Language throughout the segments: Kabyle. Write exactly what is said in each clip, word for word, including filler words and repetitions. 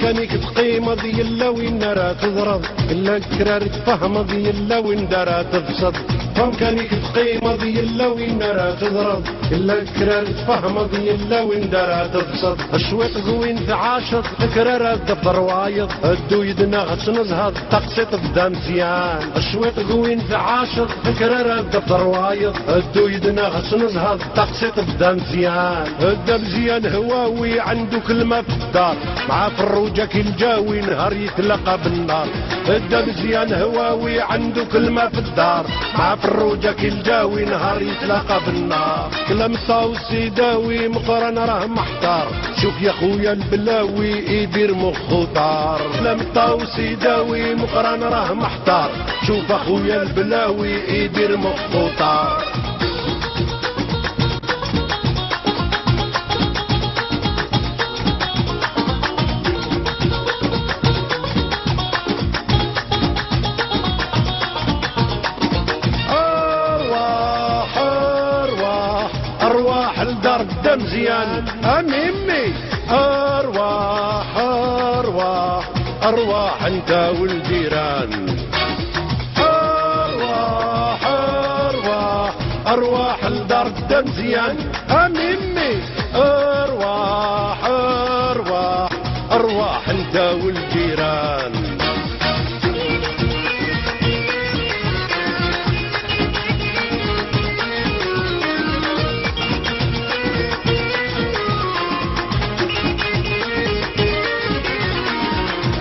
Kan i teqqimeḍ yella win ara teẓreḍ, illa kra ara tfehmeḍ yella win d ara tebseḍ. Kan i teqqimeḍ yella win ara teẓreḍ, illa kra ara tfehmeḍ yella win d ara tebseḍ. Cwiṭ deg win tɛaceḍ, kra ara d-terwayeḍ, ddu yid-neɣ ad tnezheḍ, taqsiṭ d amezyan. Cwiṭ deg win tɛaceḍ, kra ara d-terwayeḍ, ddu yid-neɣ ad tnezheḍ, taqsiṭ d amezyan. D amezyan hwawi, عنده كلمة في الدار، مع فروجة كي الجاوي نهار يتلاقى بالنار. D amezyan hwawi, عنده كلمة في الدار، مع فروجة كي الجاوي نهار يتلاقى بالنار. كلام طاوس يداوي، مقران راه محتار، شوف يا خويا البلاوي يدير مخو طار. كلام طاوس يداوي، مقران راه محتار، شوف اخويا البلاوي يدير مخو طار. أرواح، أرواح، أرواح لدار الدمزيان. أميمي، أرواح، أرواح، أرواح أنت والجيران. أرواح، أرواح، أرواح لدار الدمزيان. أميمي، أرواح، أرواح، أرواح أنت والجيران.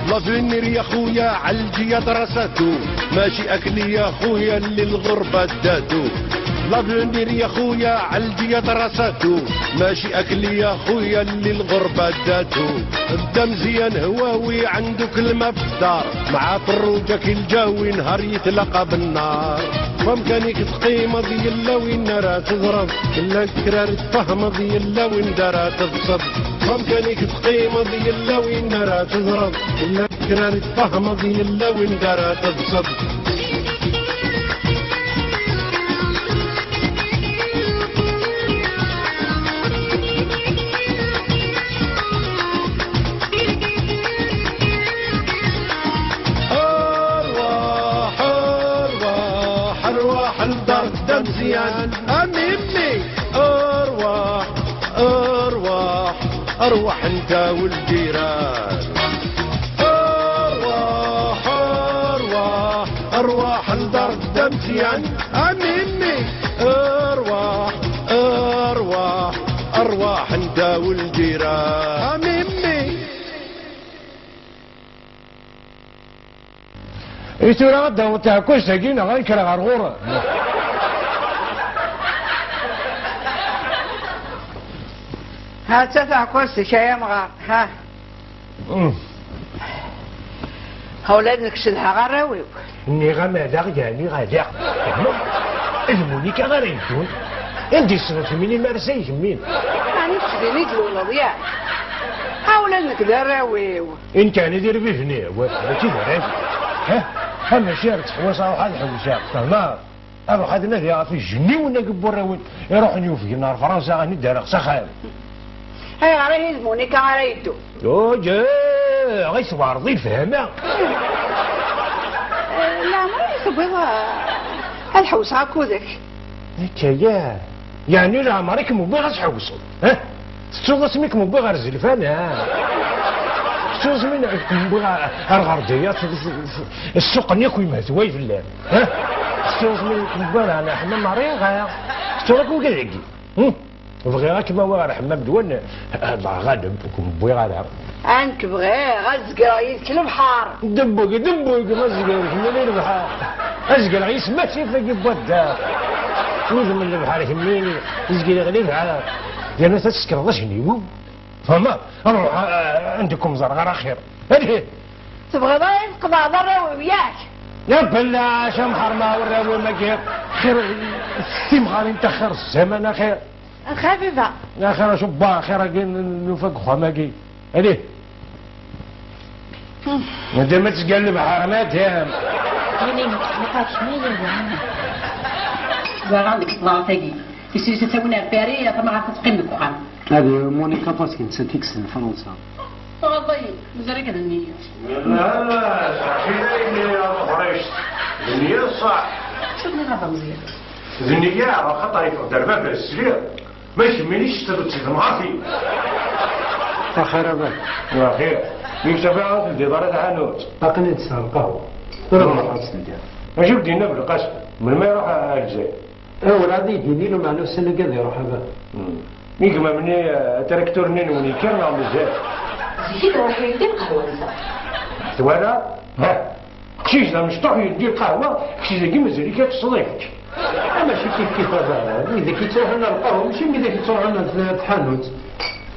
لافينير يا خويا، علجي يا دراساتو، ماشي أكل يا خويا اللي الغربة داتو. لافينير يا خويا، علجي يا دراساتو، ماشي أكل يا خويا اللي الغربة داتو. بدا مزيان هواوي، عنده كلمة في الدار، مع فروجة كي الجاوي نهار يتلاقى بالنار. فمكانك تقيمض يلا وين راه تضرب، إلا الكرار تفهمض يلا وين دارها تبسط. فمكانك تقيمض يلا وين راه تضرب، إلا الكرار تفهمض يلا وين دارها تبسط. أرواح، أرواح، أرواح لدار الدمزيان. أميمي، أرواح، أرواح، أرواح أنت والجيران. أرواح، أرواح، أرواح لدار الدمزيان. أميمي، أرواح، أرواح، أرواح أنت والجيران. أميمي. I tura ad d-taweḍ teɛkuzt-agi neɣ ad nekreɣ ɣer ɣur-m? Ha-tt-a teɛkuzt-ik, ay amɣar, ha. Mm. Ha ula d nekk cedhaɣ arraw-iw. Nniɣ-am ala, yeɛni ala. Tfehmeḍ? D Munika ara yeddun. Anda i tessneḍ kemmini mi ara s-ay kemmin? Ɛni kečč din i d-luleḍ, yak? Ha ula d nekk d arraw-iw. I nekk ɛni d irbiben-iw, mačči d arraw-iw. Ha? Ha, mačči ar ttḥewwiseɣ, ruḥ ad ḥewwseɣ, tfehmeḍ? Ad ruḥ ad nadiɣ ɣef ijenniwen-agi n warraw-iw iruḥen yufgen ar Fransa, ad ten-id-rreɣ s axxam. Ayɣer ihi d Munika ara yeddun? Uǧǧeɣ, i tewɛreḍ i lefhama. Eh, leɛmer i tewwiḍ, eh, ad ḥewseɣ akked-k? Akka ya. Yeɛni leɛmer i kem-wwiɣ ad tḥewseḍ, eh? Tettuḍ asmi kem-wwiɣ ɣer Zelfan, ha? Tettuḍ asmi kem-wwiɣ ɣer, ɣer Ɣerdiyat, ssuqen akk imehtuay fell-am, ha? Tettuḍ asmi kem-wwiɣ ɣer Ḥemmam Ṛiɣ, ha? Tettuḍ akk wigad-agi, hm? Bɣiɣ ad kem-awiɣ ɣer Ḥemmam Dwan, Allah ɣaleb, ur kem-wwiɣ ara. Nekk bɣiɣ ad zegreɣ yid-k lebḥer. Debbeg, debbeg, ma zegreɣ kemmini lebḥer. Ad zegreɣ yis-m asif-agi n wadda. Udem n lebḥer kemmini, zegreɣ lebḥer. Yerna ad tsekreḍ ajenniw-iw. Tfehmeḍ? Ruḥ, a, a, anda kum ẓerreɣ ara axir. Alih! Tebɣiḍ ad tqeḍɛeḍ arraw-iw, yak? Ya bellac, a mḥerma, arraw-im-agi. Xir timɣarin taxir zzaman axir. Xafifa. Axir a cubba, axir-agi n-, n-, nufa deg uxxam-agi. Alih. Madam ad tezger lebḥer, madam. Ini, maqac, ma yella. Zara deg tḍart-agi. Isem-is ad tawin ar Paris, a tameɣart ad teqqim deg uxxam. Hadi Monica parce que nettat i yessen Fransa. Tɣeḍ Mazal akka d nniya. Llah, llah, saḥit ay nniya tabrist. D nniya ṣṣeḥ. Acu d nniya a Meẓyan? D nniya, axaṭer yeffeɣ-d ar baba-s sliɣ. Ma kemmini tectreḍ-tt d temɣatin. Axir a baba. Axir. Nek safiɣ ara teldiḍ ara taḥanut. Aql-i d-sɣeɣ lqahwa. Tura ad ruḥeɣ ad tt-ldiɣ. Acu k-d-yenna Belqasem? Melmi ara iruḥ ar Lezzayer? Awrad i d-yini lumeɛna ussan-agi ad iruḥ a baba. Hmm. Mi gma-m-nni, eh, atraktur-nni-nwen yekker neɣ mazal? Zik i d-ruḥ yeldi lqahwa-nteɣ. Twala? Ha! Aqcic d amecṭuḥ yeldi lqahwa, kečč dagi mazal-ik ad teṭṭseḍ ayefki. Amaci kif kif a baba, wid-ak yettruḥun ar lqahwa, mačči wid-ak yettruḥun ar tḥanut.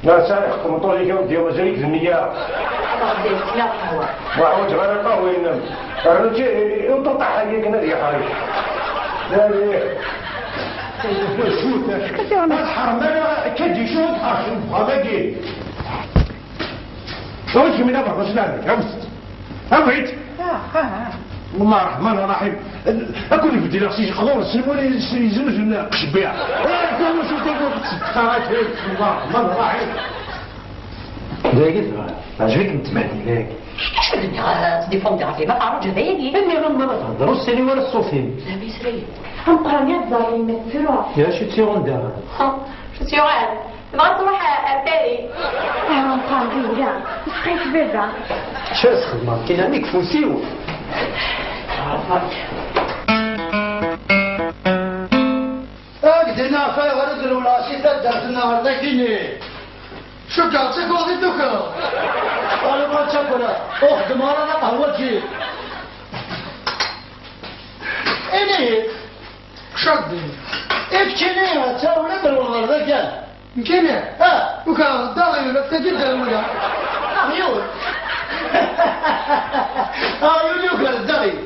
Neɣ sɛiɣ tmeṭṭut-ik a weddi, mazal-ik d nniya. Ṛebbi yefk-aɣ lqahwa. Ur ḥwaǧeɣ ara lqahwa-inem. Rnu-tt i, i, i uṭuṭaḥ-agi akken ad yeḥric. Lali. Ur tḥerrem ara akka d-icudd ɣer uxxam-agi. Awi-tt kemmini abeṛnus n ɛemmi, awi-tt. Awi-tt. Ah, ah, ah. Allah Rahman Rahim. Akked ibeddel-aɣ si qdur, s lmul yeznuzen qcebbiɛ. Eh, tamusu tagut, Allah Rahman Rahim. Dagi tebɣa, teɛjeb-ikem tmahdi, dagi. Acu d-nniɣ, ad tdifendiɣ ɣef yemma Faruǧ, d ayagi. Nniɣ-am ma la thedreḍ, ur s-tini ara ṣṣut-im. La, ma yesla-yi. Ameqqran-a tẓerr yemma tettru. Ya, acu tt-yuɣen daɣen? Ha, acu tt-yuɣen? Tebɣa ad truḥ ar Paris. Ah, ameqqran d iwla. Isqi-k baba. Acu ara s-xedmeɣ, nekkini am ikeffus-iw. Agdin ɣef ayɣer i d-rewleɣ si taddart-nneɣ ɣer dagini. Cukkeɣ d takurt i d-tukeḍ. Wala ma d takurt, ur xeddmeɣ ara d aqehwaǧi. Ini-yi. Cad. I keččini, d tawla d lweḍ ɣer dagi. Nekkini? Ah. Ukaɣ d aɣyul, af tagi d rewla. Aɣyul? Aɣyul yuker d aɣyul.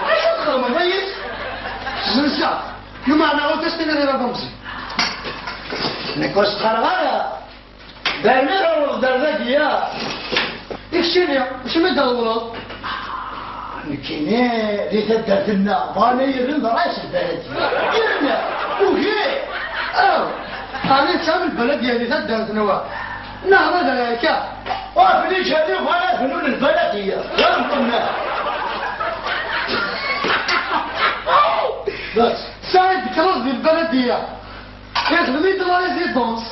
Acu txedmeḍ, ayis? Zensa. Lumeɛna ur tas-tiniḍ i baba Meẓyan. Nekk ur s-qqareɣ ara. Bani ɣer uɣdar dagi, ya. I keččini, acimi d-tɣewleḍ? Ah, nekkini, di taddart-nneɣ, bɣan ad yi-rren d ṛṛayes n lbaladiya. Yerna, ugiɣ. Aw, qqaren-d sɛan lbaladiya di taddart-nneɣ. Neɣ ma d akka. Ur ten-iǧǧa ara bɣan ad bnun lbaladiya. D amqenneɛ. Bas. Sɛid kraḍ di lbaladiya. Ixdem-it la résidence.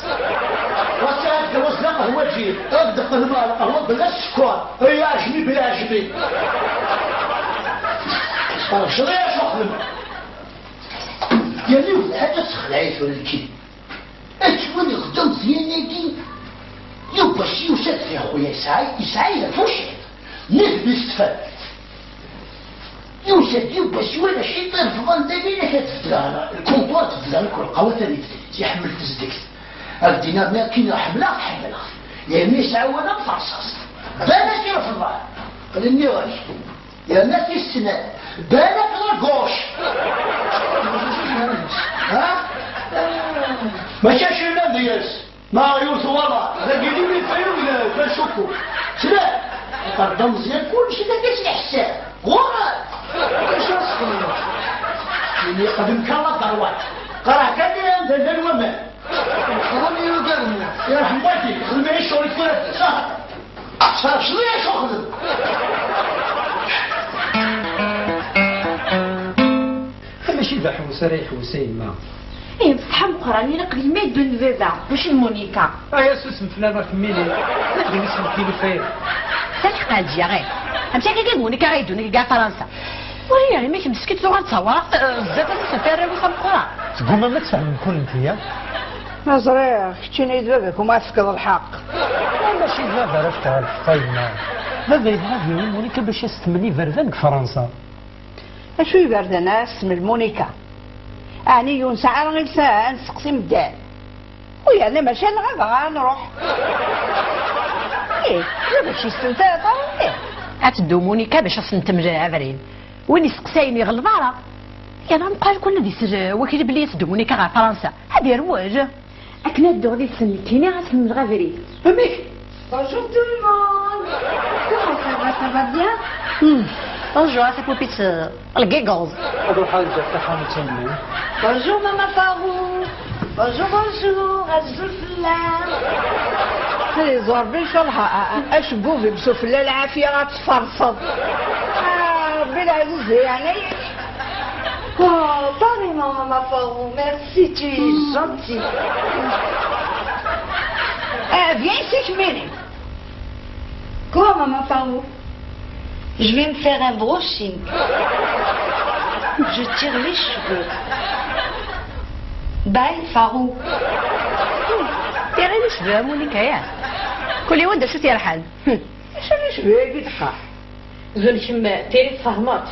Wass-a ad d-taweḍ d aqehwaǧi, ad d-teqqen ma lqahwa bla sskeṛ, ay aɛejmi bla ɛejmi. Rjel ay acuxlem. Yal yiwet lḥaǧa tessexleɛ-it ula d kini. Akken win ixeddem zzin-agi, Yuba s yusa-d fi xuya yesɛa, yesɛa yir tucciḍ. Nitni s tfat. Yusa-d Yuba s wala ciṭ irefḍan d ayen akka tebda lkunṭwar tebda lkul lqawa tani tfat. Iḥemmel tezdegt. Ad d-iniɣ mi akken ḥemmleɣ, ḥemmleɣ. Yerna yesɛa wala am terṣaṣt. Balak irefḍan. Nniɣ-ak. Yerna tis snat. Balak la gauche. Ha? Mačči acu yellan deg-s. Ma ur twalaḍ, dagi d imi tayugi d acuku. Sliɣ, iqerda Meẓyan kullec d akka s leḥsab. Ɣur-k! Acu ara s-txedmeḍ? Ini yeqdem kan la droite. Qerreɛ kan i anda llan waman. Xdem i ugarmu. Yerḥem waki, xdem i ccɣel-ik tura. Sahel. Sahel, cḍi acu xdem. Mačči d aḥewwes ara iḥewwes a yemma. Ih, bṣeḥ a Meqqran, ilaq d yemma yeddun d baba, mačči d Monica. Aya susem fell-aneɣ kemmini. Ma d iles n tilifay. Talḥeq a Ɛedya, ɣir. Amek akka d Monica ara yeddun deg Fransa? Wah, ihi, ma kemm meskint tuɣal d tawraɣt, eh, zdat-s ad taf arraw-is a Meqqran. Teggumam ad tfehmem kunemti, ya? Ma ẓriɣ, keččini d baba-k umi ara tefkeḍ lḥeqq. Mačči d baba ara fkeɣ lḥeqq a yemma. Baba yebɣa ad yawi Monica bac ad as-temmen iberdan deg Fransa. Acu iberdan ara s-tmel Monica? Ɛni ur nesɛi ara iles ad nesteqsi medden? U yerna maca neɣ ad aɣ-, ad nruḥ. Ih, ma bac yestent ara ṭaṛan, ih. Ad teddu Monica bac ad sen-temel abrid. Win yesteqsayen iɣelleḍ ara. Yerna meqqar kan ad isel wakil belli ad teddu Monica ɣer Fransa. Ad yerwel. Akken ad dduɣ did-sen nekkini, ad sen-mleɣ abrid. Amek? Bonjour tout le monde. Comment ça va, ça va bien? Hmm. Bonjour, c'est Poupette, euh, le giggles. Ad ruḥeɣ ad ǧǧeɣ taxxamt-nni. Bonjour, Mama Farou. Bonjour, bonjour, azul fell-am. Iẓur bin cabḥa. Acebbub-im sufella lɛafya ad tferseḍ. Ah, Rebbi lɛziz, yeɛni. Oh, pardon, maman, ma Farou, merci, tu es gentil. Ah, viens ici, kemmini. Quoi, maman Farou? Je vais me faire un brushing. Je tire les cheveux. Bye, Farou. Tira les cheveux, a Monica, ya. Kul yiwen d acu t-yerḥan. Acu n lecbi-agi dɣa? Zun kemm tiri tfehmeḍ.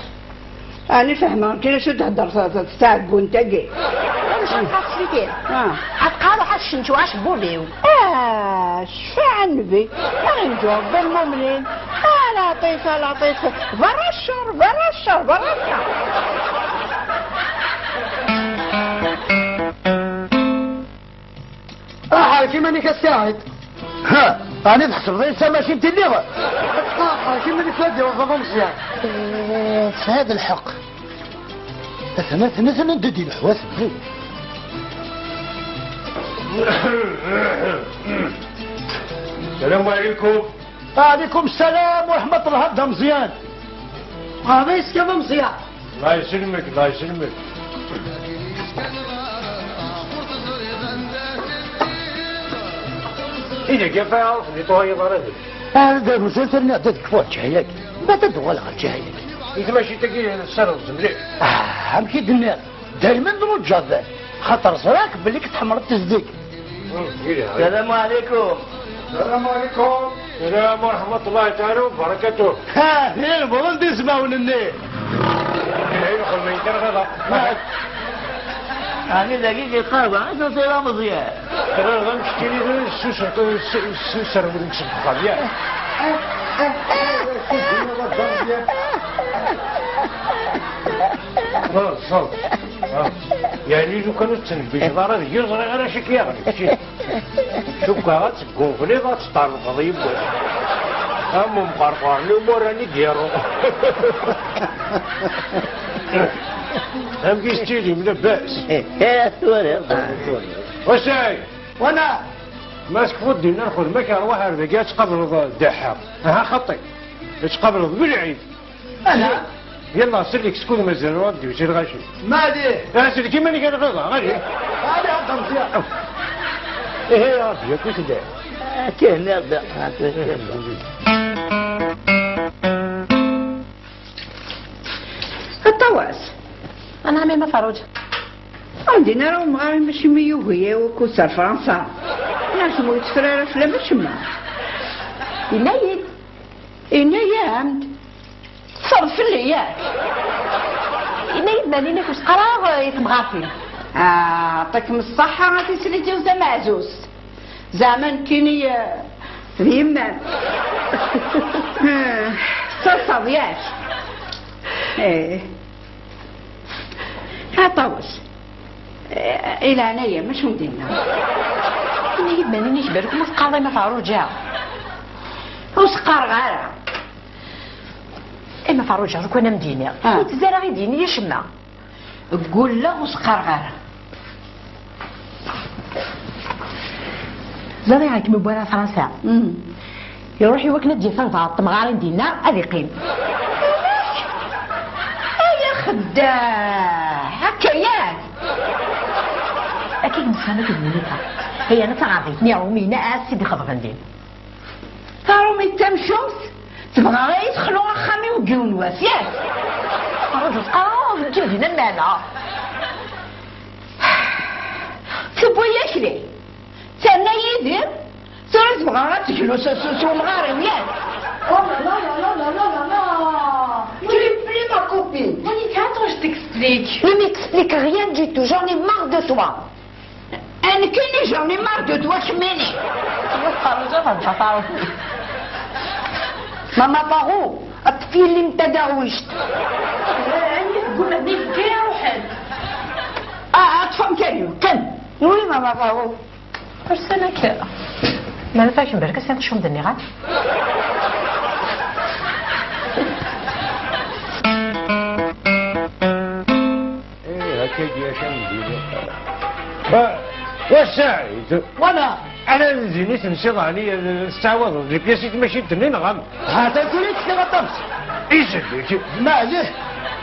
Ani fehmeɣ kan acu d-thedder s-, s-, s tɛeggunt-agi. Acu n txaṣṣitin? Ah. Ad qqareɣ ad cenčeɣ acebbub-iw. Ah, cfiɛ a nnbi. Ad yenǧu Rebbi lmumnin. Ah, Laṭif, a Laṭif. Berra ccer, berra ccer, berra ccer. Aha, kima nik assiɛid. Ha, ɛni tḥesbeḍ-iyi d tamacint i lliɣ? Aha, kima nik ad d-yaweḍ baba Meẓyan. Eh, tesɛiḍ lḥeqq. Atan, atan, atan, anda d-ilḥu, atan. Salam alaikum. Alaikum salam wa rahmatullah, a Dda Meẓyan. Ɣer-i s kama Meẓyan. Allah yesselmek, Allah yesselmek. Ihi, akka ara nettoyer ara deg. Ah, d amzun terniɣ-d ad kfuɣ lǧiha-yagi. Ma ad d-uɣaleɣ ɣer lǧiha-yagi. I tmacint-agi tessardeḍ mliḥ? Ah, amek i d-nniɣ? Daymen nruǧǧa-t. Xaṭer ẓriɣ-k belli k-tḥemmleḍ tezdeg. Salam alaikum. Salam alaikum. Salam wa rahmatullahi taala wa barakatuh. Ha, hi, lbuḍen d izmawen-nni. Hi, lxedma yekker ɣiḍa. Ɛni dagi yeqqar, acu tura Meẓyan? Rriɣ d amekti-nni, sserwlen-t seg uxxam, ya. Ah, ẓẓel. Ah. Yeɛni lukan ur tettnebbiceḍ ara deg-i, ur ẓriɣ ara acu k-yaɣen. Cukkeɣ ad teggunfliḍ, ad teṭṭerḍeḍ yiwwas. Am umqerqur-nni umur-a n igiru. Amek i s-ttili, mla Abbas? Eh, eh, twaliḍ, ah, twaliḍ. Wasay! Wana! Ma tekfuḍ dinna lxedma-k, arwaḥ ar dagi ad tqableḍ ddeḥḥa. Aha, xaṭi. Ad tqableḍ belɛid. Ana? Yalla, sel-ik skud mazal ur d-yusi lɣaci. Mali? Ah, sel-ik iman-ik ara ɣiḍa, ɣali. Ɣali, ad d-amsiya. Ihi, ya Rebbi, yakk i tella. Akken, ya Rebbi, akken. Aṭawas. Anɛam, a Mafaruǧ. Ur din ara umɣar, mačči mi yugi-yaw akk s ar Fransa. Neɣ kemm ur teffer ara fell-am acemma. Yenna-yi-d. Yenna-yam-d. Tṣerref fell-i, yak? Yenna-yi-d Mali, nekk ur s-qqar ara i temɣart-im. Ah, ṭikem ṣṣaḥa a tislit-iw tameɛzuzt. Zeɛma nekkini, eh, d yemma-m. Tettaḍsaḍ, yak? Eh. A Ṭawes. Eh, i leɛnaya-m, acu n dinna? Ini-yi-d mani-k balak ma teqqareḍ i Mafaruǧa. Ur s-qqareɣ ara. I Mafaruǧa, lukan am d-iniɣ. Ah. Ur tezzi ara i d-yini acemma. Ggulleɣ ur s-qqareɣ ara. Ẓriɣ-kem wwin ɣer Fransa. Mm. Iruḥ i wakken ad d-yaf albaɛḍ n temɣarin dinna, ad iqqim. Ay axeddaɛ! Akka yak? Akka i nessefhem akked Milita. Ay, ana d taɣerḍit-nni Ṛumina ass i d-ixeḍben din. Taṛumit tamcumt tebɣa ad yi-texlu axxam-iw deg yiwen wass, yak? Ṛuǧu, teqqareḍ, nekkini dinna lmeɛna. Tewwi-yak-d. Terna yid-i, tura tebɣa ad teglu s, s, s umɣar-iw, yak? Oh là là là là là là là là! Tu es plus ma copine. Monica, attends, je t'explique. Ne m'explique rien du tout, j'en ai marre de toi. Nekkini, j'en ai marre de toi, kemmini. Mama Paro, ṭṭef yelli-m taderwict. Ɛni teggumma ad d-ifk kra ruḥen? Ah, ah, ṭṭef amkan-iw, qqim. Oui, Mama Paro. Ursan akka. Ma nfak mberek ass-a tacum d-nniɣ-ak. Eh, akka i d-yaca n diri. Ba, Wa Saɛid! Wala! Ala d din i tensiḍ, ɛni, eh, tettɛawadeḍ les pièces i tmacint-nni, neɣ am? Ha, d akken i tekkiḍ a Ṭams. Isellek! Maɛlih!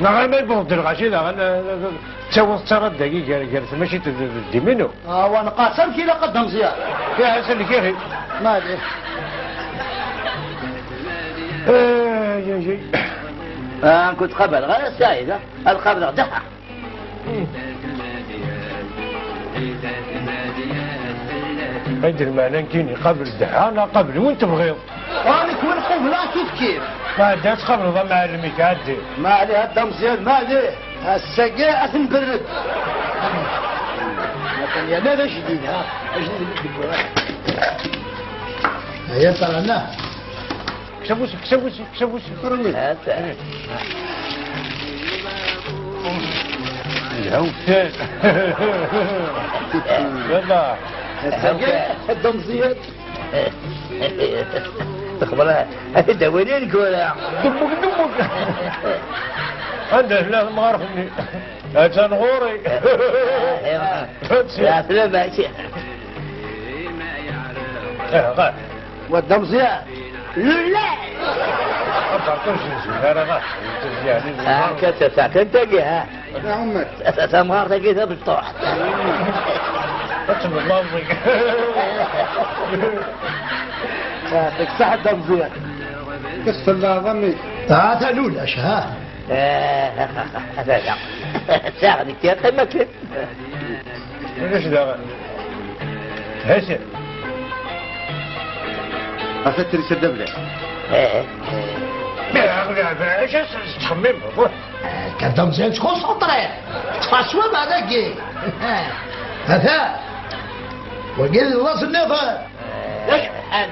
Neɣ arma yewweḍ-d lɣaci daɣen, eh, eh, tettawiḍ ttaraḍ dagi gar, gar tmacint d, d, d diminu? Ah, wa neqqas amek ilaq a Dda Meẓyan. Ihi, sellek ihi. Maɛlih. Ay, ay, ay. Ah, ur kent-qabaleɣ ara Saɛid, ha? Ad qableɣ Ddeḥḥa. Ay d lmeɛna nekkini, qabel Ddeḥḥa neɣ qabel win tebɣiḍ? Ah, nekk win qubleɣ kif kif. Ma ɛeddi ad tqableḍ amɛellem-ik, ɛeddi. Maɛlih a Dda Meẓyan, maɛlih. Ass-agi ad t-nberred. Atan yerna d ajdid, ha? Ajdid i d-yewwi. Aya ṭṭarna. Kkes afus-ik, kkes afus-ik, kkes afus-ik. Ata. Yelha uktal. Yalla. Ass-agi, a Dda Meẓyan. Txebra, ad awalin kura. Dummuk, dummuk. Anda tella temɣart-nni? Atan ɣur-i. Yeɛfel amek. Wa Dda Meẓyan. Lulay! Aberṭuj n Zmara, ɣas, yeɛni, ah, kan tasa, kan tagi, ha? Tamɣart-agi tabeṭṭuḥt. Ad teblaẓi. Yeɛṭik ṣṣeḥḥa a Dda Meẓyan. Kes fell-aɣ a mmi. Ah, atan ulac, ha? Eh, atan. Saɣ nekk, yeqqim akken. Ulac daɣen. Hassan. Ata tris a Dda Belɛid. Eh. Acu tettxemmimeḍ? Kan d amzun tkunsentri. Teṭṭef-as wamar dagi. Ata. Wagi d laẓ nniḍen. Acḥal?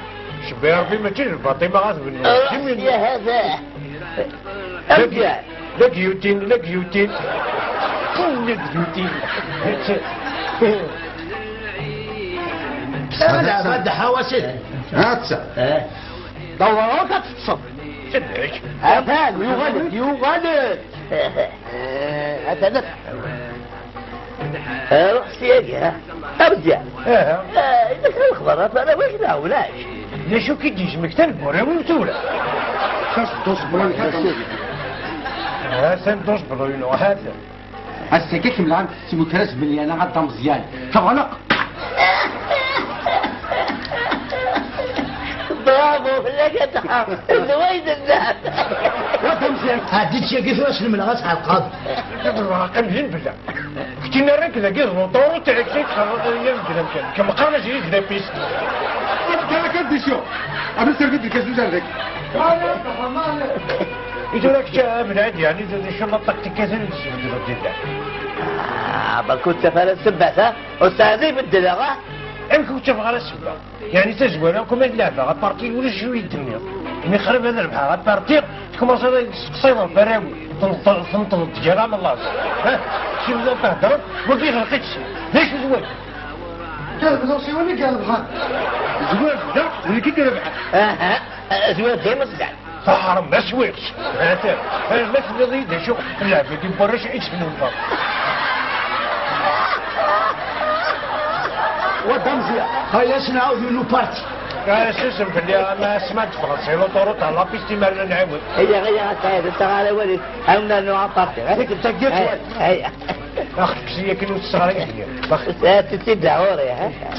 Cebbi Ṛebbi mačči d lbaṭima ɣa tbennu. Ruḥ sya hada. Amedya. La guillotine, la guillotine. La guillotine. Ala, ma d ḥawasit. Hatta. Eh. Dawar akk ad teṭṭseḍ. Sellek. Atan, yuɣal-d, yuɣal-d. Eh, atan. Ruḥ syagi, ha? Amedya. Aha. Ah, yella kra lexbar ɣef arraw-ik neɣ ulac? D acu k-id-yesmektan deg warraw-iw tura? Xas douze bloy, xas. Atan douze bloy-inu, atan. Ass-agi kemmleɣ-am-d ttmukra zmelyana a Dda Meẓyan. Teɣleq. Bravo, fell-ak a Dda Ḥa. D way d-nnan. Wa Dda Meẓyan. Ɛeddi-d syagi tura, s lemleɣ ad tɛelqeḍ. Aqim din bella. Keččini rrak dagi d luṭuru, tɛiksin txerreḍ ya medden amkan. Kemm qqaren-as yid d apis. Ur teqqar ara kan d isyu. Abel terfid lkas n uzerdek. I tura kečč a Belɛid, yeɛni d acu la taktikat ara d-tesbeddleḍ dinna? Ah, berka ur ttaf ara ssebbat, ha? Ur sɛiɣ ara beddleɣ, ha? Amek ur ttafeɣ ara ssebba? Yeɛni tazwara, comme ad leɛbeɣ aparti, ulac acu i d-tenniḍ. Imi qrib ad rebḥeɣ aparti, tkumaṣiḍ ad yi-testeqsiḍ ɣef warraw-iw, tenṭ-, tenṭeḍ-d gar amellaẓ. Ha? Kečč tebdiḍ theddreḍ, wagi ɣleq-itt. D acu-t wagi? Rebḥeɣ s yiwen i irebḥen. Zwiɣ da, d nekk i irebḥen. Aha, zwiɣ dayma sbeɛd. Teḥrem aswir. Atan. Ma tenniḍ-iyi-d acu, lɛebd n warrac i ttnulfa. Wa d ameẓyan. Aya ad s-nɛawed une partie. Ah, susem fell-i, ama asma d-teffɣeḍ si l'autoroute ɣer la piste, imar ad nɛiwed. Aya, aya, a Saɛid, ttaɣ ara awal-ik. Ad nernu aparti. Zik d tagi. Aya, aya. Axef-kkes-iyi akken ur tesseɣra yid-i. Axef. Ad tt-id-ɣur-i, ha?